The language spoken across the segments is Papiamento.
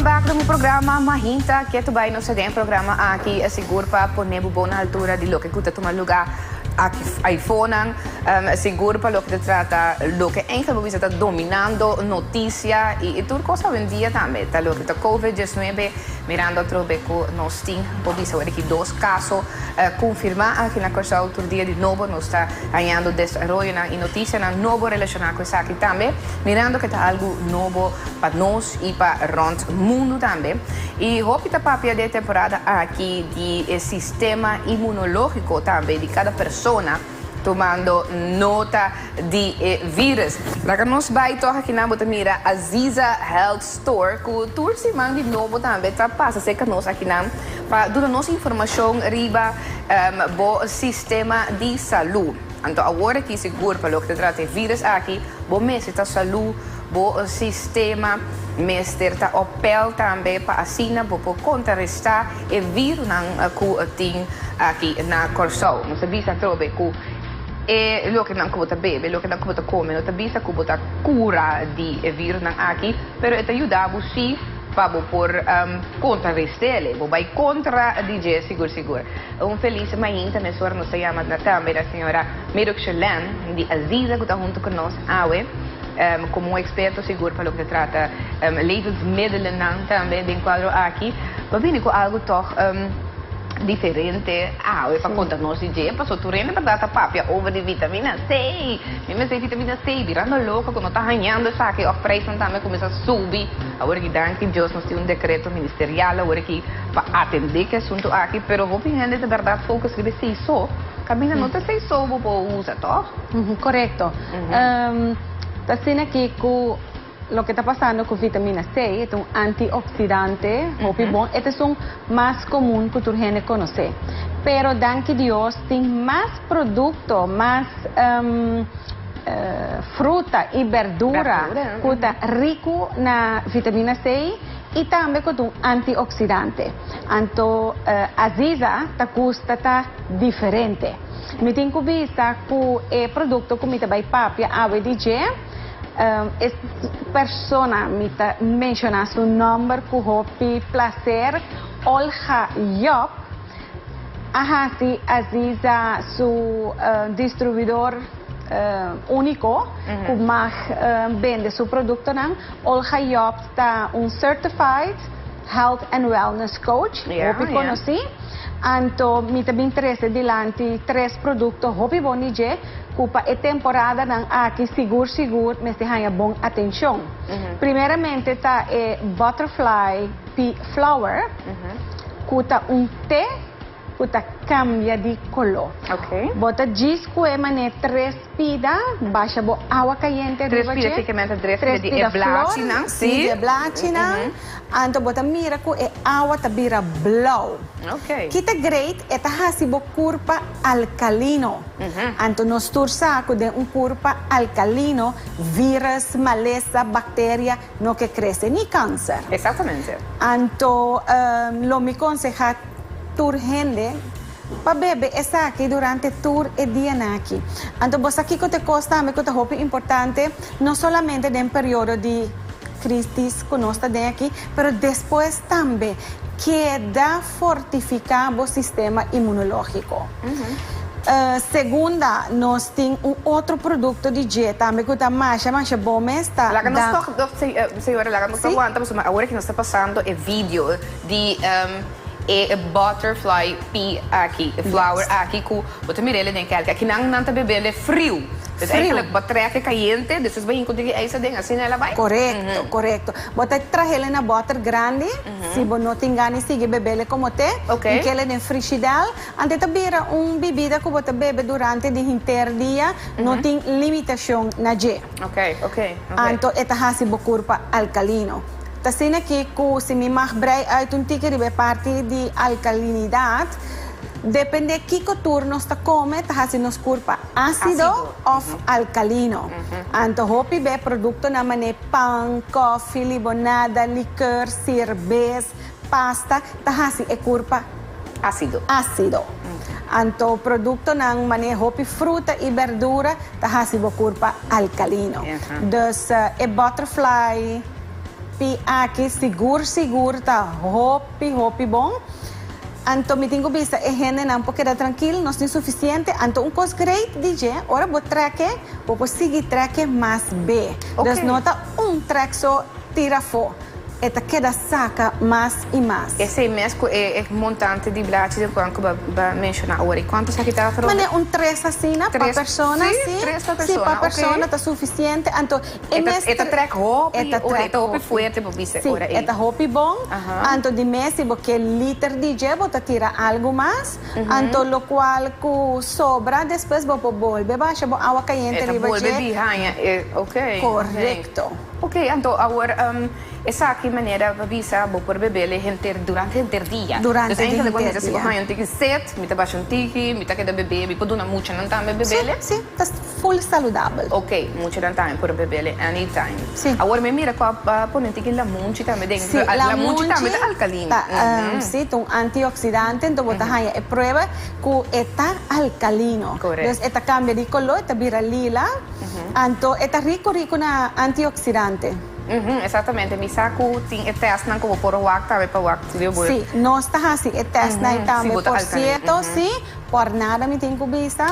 Welcome back na mi programa Mahinta Ketu Bai. Nos ta den e programa aki sigur pa pone bo bon na altura di loke ku ta tuma luga aki aifonan, sigur pa loke ta trata loke eigenlijk bo bisa ta dominando notisia i tur kos awendia tambe ta loke ta Covid 19, mirando atrobe ku nos tin bo bisa awor aki dos kaso konfirmá aki na Kòrsou. Tur dia di nobo nos ta hañando desaroyonan i notisianan nobo relashoná ku esaki tambe, mirando ke ta algu nobo pa nos i pa rònt mundu tambe. I hopi ta papia den e temporada aki di e sistema inmunológiko tambe di kada persona, tumando nota di e vírus. Laga nos bai tòg akinan bo ta mira Aziza Health Store ku tur siman di nobo tambe ta pasa serka nos akinan pa duna nos informashon riba bo sistema di salú. Anto awor aki sigur pa loke ta trata e vírus aki bo mester ta salú, bo sistema mester ta op peil tambe pa asina bo por kontrarestá e virunan ku tin aki na Kòrsou. Nos ta bisa atrobe ku e lokenan ku bo ta bebe, lokenan ku bo ta kome no ta bisa ku bo ta kura di e virunan aki, pero e ta yuda bo si pa bo por kontrarest'el, bo bai kontra di dje sigur sigur. Un felis mainta mesora nos ta yama na tambe na señora Miruk Shelen di Aziza ku ta huntu ku nos awe komo un eksperto sigur pa loke ta trata levensmiddelennan tambe den kuadro aki pa bini ku algu tòg diferente awe pa konta nos di dje pasobra tur hende bèrdat ta papia over di vitamina C, mi mester vitamina C birando loko ku no ta hañando esaki òf preisnan tambe kuminsá subi. Awor aki danki Dios nos tin un dekreto ministerial awor aki pa atendé ku e asuntu aki, pero hopi hende ta bèrdat focus riba esei so, kaminda no ta esei so bo por usa tòg? Korekto. Ta asina aki ku loke ta pasando ku vitamina C, e ta un antioksidante hopi bon, e ta esun mas komun ku tur hende konosé. Pero danki Dios tin mas produkto, mas fruta i berdura ku ta riku na vitamina C i tambe ku ta un antioksidante. Anto Aziza ta gusta ta diferente. Mi tin ku bisa ku e produkto ku mi ta bai papia awe di dje, e persona mi ta menshoná su nòmber ku hopi plaser, Olga Job, a hasi Aziza su distribuidor úniko ku mag bende su produktonan. Olga Job ta un certified health and wellness coach, hopi konosí. Anto mi ta bin trese dilanti tres produkto hopi bon di dje ku pa e temporadanan aki sigur sigur mester haña bon atenshon. Primeramente ta e butterfly pea flower ku ta un te ku ta kambia di koló. Bo ta djis ku e manera tres pida, basha bo awa kayente Tres riba pida dje. tikamente tres Tres pida di e pida flor, blachinan, sí, sí? di e blachinan. Anto bo ta mira ku e awa ta bira blou. Kita great, e ta hasi bo kurpa alkalino. Anto nos tur sa ku den un kurpa alkalino, vírus, malesa, bakteria no ke krese, ni kanser. Exactamente. Anto lo mi konsehá tur hende pa bebe esaki durante tur e dianan aki. Anto bo sa kiko ta e kos tambe ku ta hopi importante, no solamente den periodo di krísis ku nos ta den aki, pero despues tambe, keda fortifiká bo sistema inmunológiko. Segunda, nos tin un otro produkto di dje tambe ku ta masha masha bon mes, ta Laga nos da. tòg, señora, laga nos Sí. wanta pasobra awor aki nos ta pasando e video di e butterfly pea aki, e flower aki ku bo ta mir'el den kèlke. Aki nan nan ta beb'el friu. Dus Friu. eigenlijk bo trek e kayente, despues bo hinka un tiki ijs aden, asina el a bai? Korekto, korekto. Bo ta trah'el na bòter grandi, si bo no tin gana di sigui beb'el komo te, hink'el den frishidèl, anto e ta bira un bibida ku bo ta bebe durante di henter dia, no tin limitashon na dje. Anto e ta hasi bo kurpa alkalino. Ta asina aki ku si mi mag brei uit un tiki riba e parti di alkalinidat, depende kiko tur nos ta kome ta hasi nos kurpa ásido òf alkalino. Anto hopi be produktonan manera pan, kòfi, libonada, likeur, sirbes, pasta ta hasi e kurpa Ásido. Ásido. Anto produktonan manera hopi fruta i berdura ta hasi bo kurpa alkalino. Dus e butterfly. recipe aki sigur sigur ta hopi hopi bon. Anto mi tin ku bisa e hendenan por keda trankil, nos tin suficiente. Anto un kos great di dje, ora bo trek e, bo por sigui trek e mas be. Dus no ta un trek so tira afó. E ta keda saka mas i mas. Esei mes ku e montante di blachi den kuan ku bo a menshoná awor. I kuantu esaki ta atrobe? Mane un tres asina pa persona, si. Tres pa persona, Si, pa persona ta suficiente. Anto e mes. E ta trek hopi, ora e ta hopi fuerte bo bisa ora ei. Si, e ta hopi bon. Anto di mes si bo ke liter di dje bo ta tira algu mas. Anto lokual ku sobra despues bo por bolbe basha bo awa kayente riba dje. E ta bolbe bihaña e, ok. Korekto. Ok, anto awor esaki manera pa bisa bo por bebele henter durante henter dia. Durante Dus di eigenlijk henter wanneer si bo dia. haña un tiki set, mi ta basha un tiki, mi ta keda bebe, mi por duna muchanan tambe Si, bebele? si, ta full saludabel. Ok, muchanan tambe por bebele anytime. Si. Awor mi mira ku a pone un tiki lamunchi tambe den. Si, Lamunchi tambe lamunchi ta alkalino. ta, si, ta un antioxidante, enton bo ta haña e prueba ku e ta alkalino. Correcto. Dus e ta kambia di koló, e ta bira lila. Anto e ta rico rico na antioxidante. Exactamente, mi sa cu tin e testnan cu bo por wak tambe pa wak si bo. Si, nos ta haci e testnan Si tambe bo ta por alcalino. cierto, si, por nada mi tin cu bisa.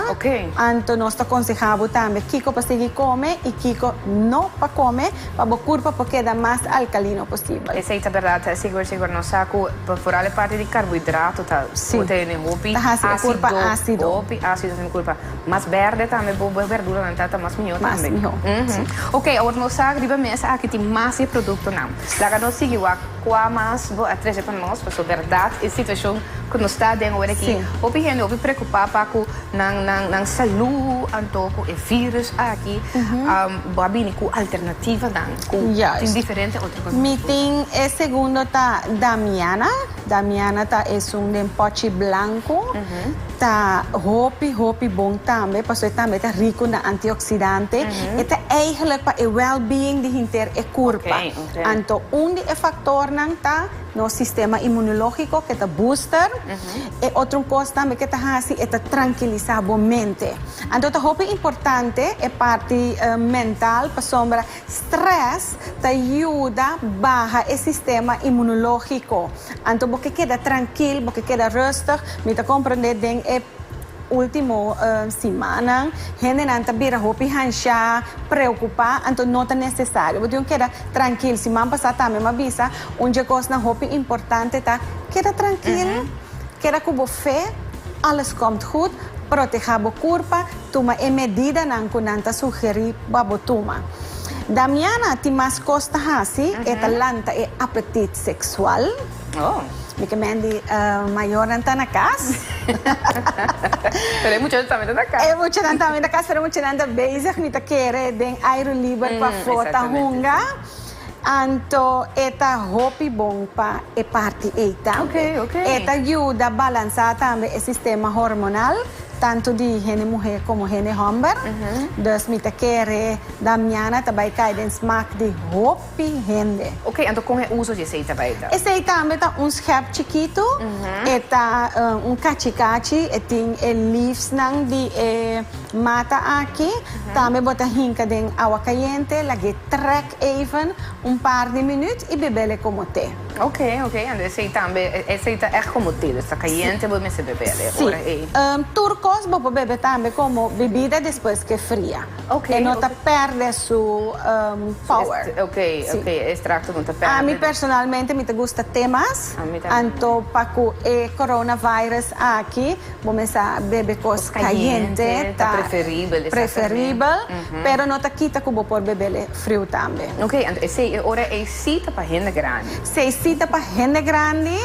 Anto nos ta conseha bo tambe kico pa sigui come y kico no pa come pa bo curpa por keda mas alcalino posibel. Esey ta berdad, sigur sigur nos sa cu vooral e parti di carbohidrato ta Si, tene hopi ta haci e curpa acido. Hopi acido den curpa. Mas berde tambe bo berduranan ta ta mas mihó Mas tambe. mihó, si. Ok, awor nos sa riba mesa aki tin mas di e produktonan. Laga nos sigui wak kua mas bo a trese pa nos, pasobra bèrdat e situashon ku nos ta den awor aki, hopi hende hopi preokupá pa ku nan nan nan salú anto ku e vírus aki. Bo a bini ku alternativanan ku tin diferente otro kos. Mi tin e segundo ta Damiana. Damiana ta esun den pochi blanku. Ta hopi hopi bon tambe pasobra e tambe ta rico na antioxidante. E ta eigenlijk pa e well being di hinter e curpa. Anto un di e factornan ta nos sistema inmunologico ke ta booster. E otro un cos tambe ke ta haci e ta trankilisa bo mente. Anto ta hopi importante e parti mental pasobra Stress ta yuda baha e sistema inmunologico. Anto bo ke keda trankil, bo ke keda rustig. Mi ta comprende den e ultimo simannan hendenan ta bira hopi hansha, preocupa, anto no ta necesario. Bo tin un keda trankil. Siman pasa tambe mi a bisa un dje cosnan hopi importante ta keda trankil, keda cu bo fe, alles komt goed, proteha bo curpa. Tuma e medidanan ku nan ta sugerí pa bo tuma. Damiana tin mas kos ta hasi, e ta lanta e apetit seksual. Mi ke men di mayornan ta na kas. Pero e muchanan tambe ta na kas. E muchanan tambe ta kas, pero e muchanan ta bezig, mi ta kere den airu liber pafó ta hunga. Anto e ta hopi bon pa e parti ei tambe. E ta yuda balansá tambe e sistema hormonal, tantu di hende muhé komo hende hòmber. Dus mi ta kere Damiana ta bai kai den smak di hopi hende. Oké, anto kon e uso di esei ta bai ta? Esei tambe ta un schep chikitu. E ta un kachi kachi, e tin e leafsnan di e mata aki. Tambe bo ta hinka den awa kayente, lag'é trèk Even un par di minuut y bebele como te. Ok, ok, anto esey tambe, esey ta echt como te, dus ta cayente bo mester bebele Sí, ora ey. Tur cos bo por bebe tambe como bebida despues ke fria. Ok, E no ok. ta perde su power. Ok, ok, e extracto no ta perde. Ami personalmente mi ta gusta te mas, Ami tambe. anto pa cu e coronavirus aki Bo mester bebe kos kayente, ta preferibel, preferibel, pero no ta kita ku bo por bebele friu tambe. Ok, anto esei e ora ei sí ta pa hende grandi. Esei sí ta pa hende grandi,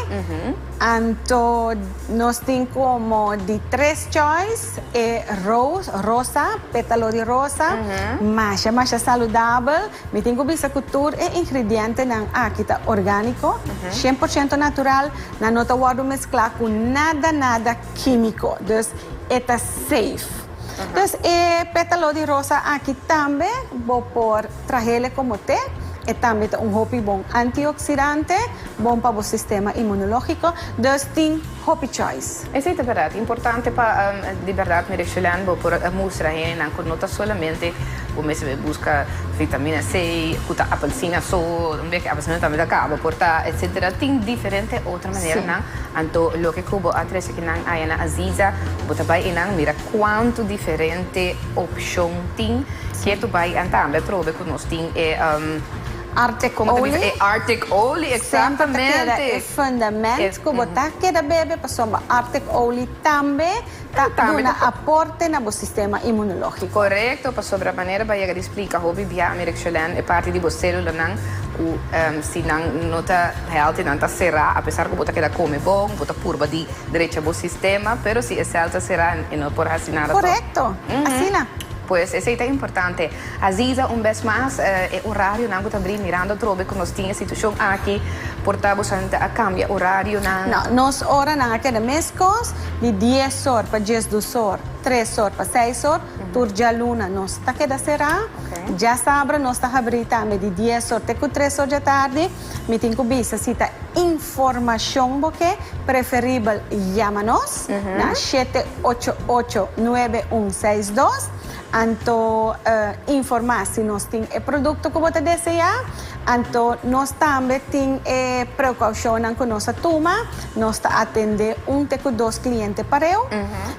anto nos tin komo di tres choice, e rose, rosa, petalo di rosa, masha masha saludabel. Mi tin ku bisa ku tur e ingredientenan aki ta orgániko, 100% natural, nan no ta wòrdu mesklá ku nada nada kímiko, dus e ta safe. Dus e pétalo di rosa aki tambe bo por trahele komo te. E tambe ta un hopi bon antioxidante, bon pa bo sistema inmunológiko, dus tin hopi choice. Esei ta bèrdat. Importante pa di bèrdat mira Shulan bo por mustra hendenan ku no ta solamente bo mester buska vitamina C ku ta apelsina so, un bes ku apelsina tambe ta kaba por ta etcetera. Tin diferente otro maneranan. Anto loke ku bo a trese kinan aya na Aziza bo ta bai einan mira kuantu diferente opshon tin. Ketu bai an tambe atrobe ku nos tin e Arctic Olie. E Arctic Olie, Semper ta keda exactamente. e fundament ku bo ta keda bebe pasobra Arctic Olie tambe ta duna aporte na bo sistema inmunológiko. Korekto, pasobra manera bo a yega di splika hopi bia Mirexolen e parti di bo selulanan ku si nan no ta healthy nan ta será apesar ku bo ta keda kome bon, bo ta purba di drecha bo sistema, pero si e sèl ta será e no por hasi nada tòg. Korekto, asina. Pues esei ta importante. Aziza, un bes mas, e orarionan ku ta bri mirando atrobe ku nos tin e situashon aki, por ta boso a kambia orarionan? No, nos oranan a keda meskos, di dies or pa diesdos or, tres or pa seis or, tur djaluna nos ta keda será. Djasabra nos ta habrí tambe di dies or te ku tres or djatardi. Mi tin ku bisa si ta informashon bo ke, preferibel yama nos na shete ocho ocho nuebe un seis dos. Anto informá si nos tin e produkto ku bo ta deseá. Anto nos tambe tin e prekoushonnan ku nos a tuma. Nos ta atendé un te ku dos kliente pareu.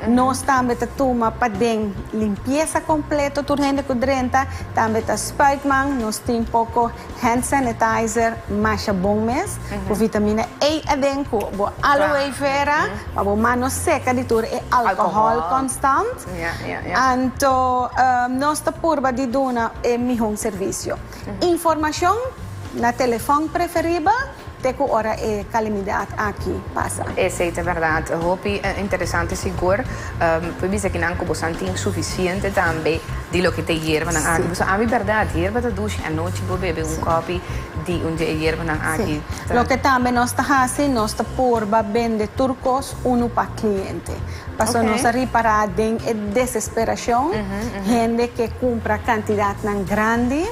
Nos tambe ta tuma paden limpiesa kompleto tur hende ku drenta. Tambe ta spuit man. Nos tin poko hand sanitizer masha bon mes ku vitamina E aden ku bo aloe vera pa bo man no seka di tur e alkohòl konstant. Anto nos ta purba di duna e mihó servisio. Informashon na telefòn preferibel te ku ora e kalamidat aki pasa. Esei ta bèrdat. Hopi interesante sigur. Por bisa kinan ku bosan tin sufisiente tambe di loke ta e yerbanan aki. Pasobra ami bèrdat, yerba ta dushi. Anochi bo bebe un kòpi di un di e yerbanan aki. Loke tambe nos ta hasi, nos ta purba bende tur kos unu pa kliente. Pasobra nos a ripará den e desesperashon, hende ke kumpra kantidatnan grandi,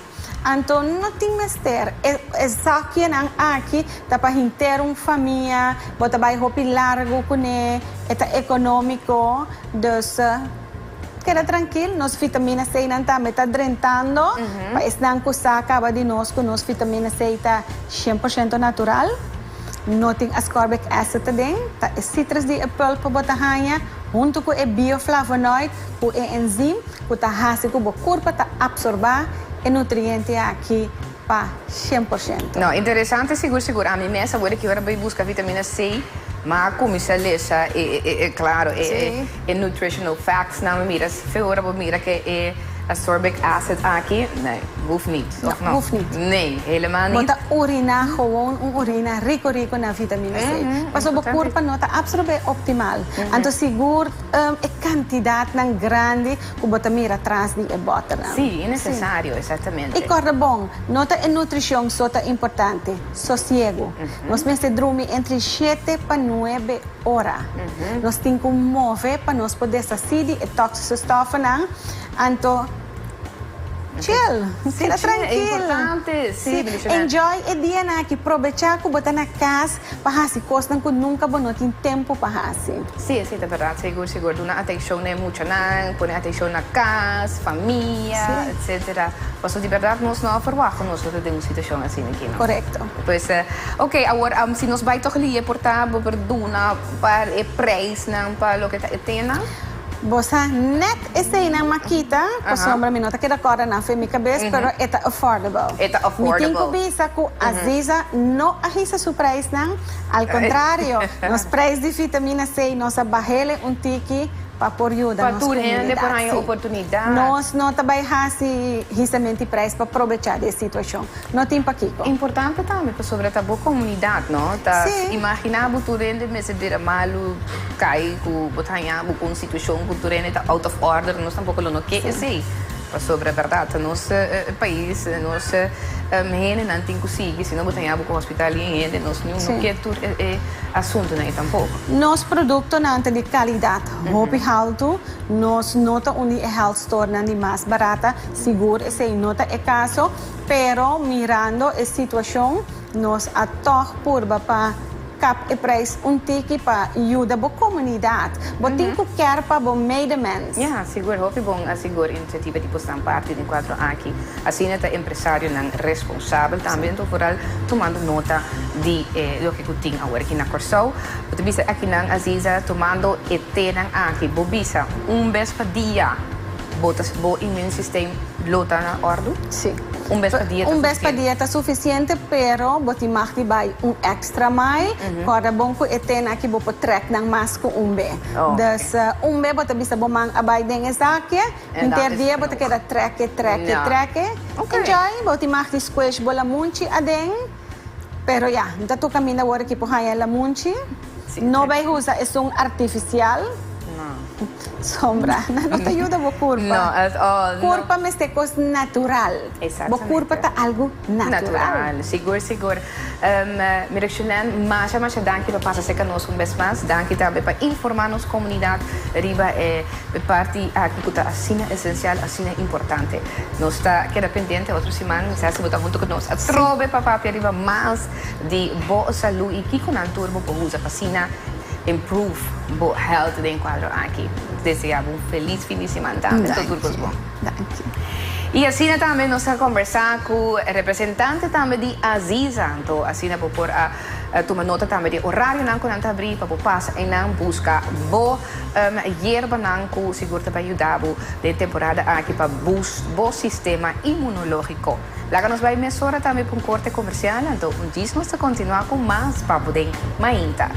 anto no tin mester. E zakjenan aki ta pa henter un famia, bo ta bai hopi largu kuné, e ta ekonómiko, dus keda trankil. Nos vitamina C nan tambe ta drentando, pa esnan ku sa kaba di nos ku nos vitamina C ta shen por shento natural. No tin ascorbic acid aden, ta e citrus di e pulp bo ta haña huntu ku e bioflavonoid ku e enzym ku ta hasi ku bo kurpa ta absorbá e nutriente aki pa 100%. No, interesante sigur sigur. Ami mes awor aki ora bai buska vitamina C, ma a kuminsá lesa e e e klaro e e nutritional facts nan mi mira fe ora bo mira ke e ascorbic acid aki, nee, hoeft niet. No, hoeft niet. Nee, helemaal Bo niet. ta urina gewoon un urina rico rico na vitamina C. Pasobra bo curpa no ta absorbe optimal. Anto sigur e cantidadnan grandi cu bo ta mira tras di e boternan. Sí, innecesario, exactamente. Y corda bon, no ta e nutricion so ta importante, sosiego. Nos mester drumi entre shete pa nuebe ora. Nos tin cu move pa nos por deshaci di e toxico stofenan. Anto. Chill, keda trankil. Sí, enjoy e dianan aki. Probechá ku bo ta na kas pa hasi kosnan ku nunka bo no tin tempu pa hasi. Sí, esei ta bèrdat. Sigur, sigur. Duna atenshon na e muchanan, pone atenshon na kas, famia, etsetera. Pasobra di bèrdat nos no a ferwagt ku nos lo ta den un situashon asina aki, no? Korekto. Pues, oke, awor si nos bai tòg lie por ta bo por duna pa e preisnan pa loke ta e tenan? Bo sa net eseinan m'a kita, pasobra mi no ta keda kòrda nan fen mi kabes, pero e ta affordable. E ta Mi tin ku affordable. bisa ku Aziza no a hisa su preisnan, al kontrario, nos preis di vitamina C nos a bah'el un tiki pa por yuda Pa nos tur hende komunidat. por haña Sí. oportunidat. Nos no ta bai hasi hisamenti preis pa probechá di e situashon. No tin pakiko. Importante tambe pasobra ta bo comunidad no ta imagina bo tur hende mester bira malu cay cu bo ta haña bo cu un situacion cu tur hende ta out of order nos tampoco lo no ke esey. Pasobra bèrdat nos pais, nos hendenan tin ku sigui, si no bo ta haña bo ku hospital i hende, nos no ke tur e asuntunan ei tampoko. Nos produktonan ta di kalidat hopi haltu, nos no ta un di e health storenan di mas barata, sigur esei no ta e kaso, pero mirando e situashon nos a tòg purba pa Kap e prijs un tiki pa yuda bo komunidat. Bo tin ku kèr pa bo medemens. Ya, sigur. Hopi bon sigur inisiativa di bosnan parti den kuadro aki. Asina ta empresarionan responsabel tambe anto vooral tumando nota di e loke ku tin awor aki na Kòrsou. Bo ta bisa akinan Aziza tumando e tenan aki bo bisa un bes pa dia bo ta bo immune system lo ta na òrdu? Sí. Un bes pa dia ta Un bes pa sufisiente? dia ta sufisiente pero bo tin mag di bai un èkstra mai. Kòrda bon ku e ten aki bo por trèk nan mas ku un be. Dus un be bo ta bisa bo man a bai den e zakje, henter dia bo ta keda trèk e trèk e trèk e. Enjoy, bo tin mag di squish bo lamunchi aden. Pero ya, no ta tur kaminda awor aki por haña lamunchi. No bai usa esun artifisial. Sombra, nan no ta yuda bo kurpa. No, at all. Kurpa mester kos natural. Exactamente. Bo kurpa ta algu natural. Natural, sigur, sigur. Mirexulen, masha, masha danki pa pasa serka nos un bes mas. Danki tambe pa informa nos komunidat riba e parti aki ku ta asina esensial, asina importante. Nos ta keda pendiente otro siman, sa si bo ta hunto ku nos atrobe pa papia riba mas di bo salú i kiko nan tur bo por usa pa asina improve bo health den kuadro aki. Desea bo un felis fin di siman tambe. Tot tur kos bon. Danki. I asina tambe nos a kombersá ku representante tambe di Aziza. Anto asina bo por a tuma nota tambe di e orarionan ku nan ta abrí pa bo pasa einan buska bo yerbanan ku sigur ta bai yuda bo den temporada aki pa boost bo sistema inmunológiko. Laga nos bai mesora tambe pa un korte komersial, anto un djis nos ta kontinuá ku mas Papo den Mainta.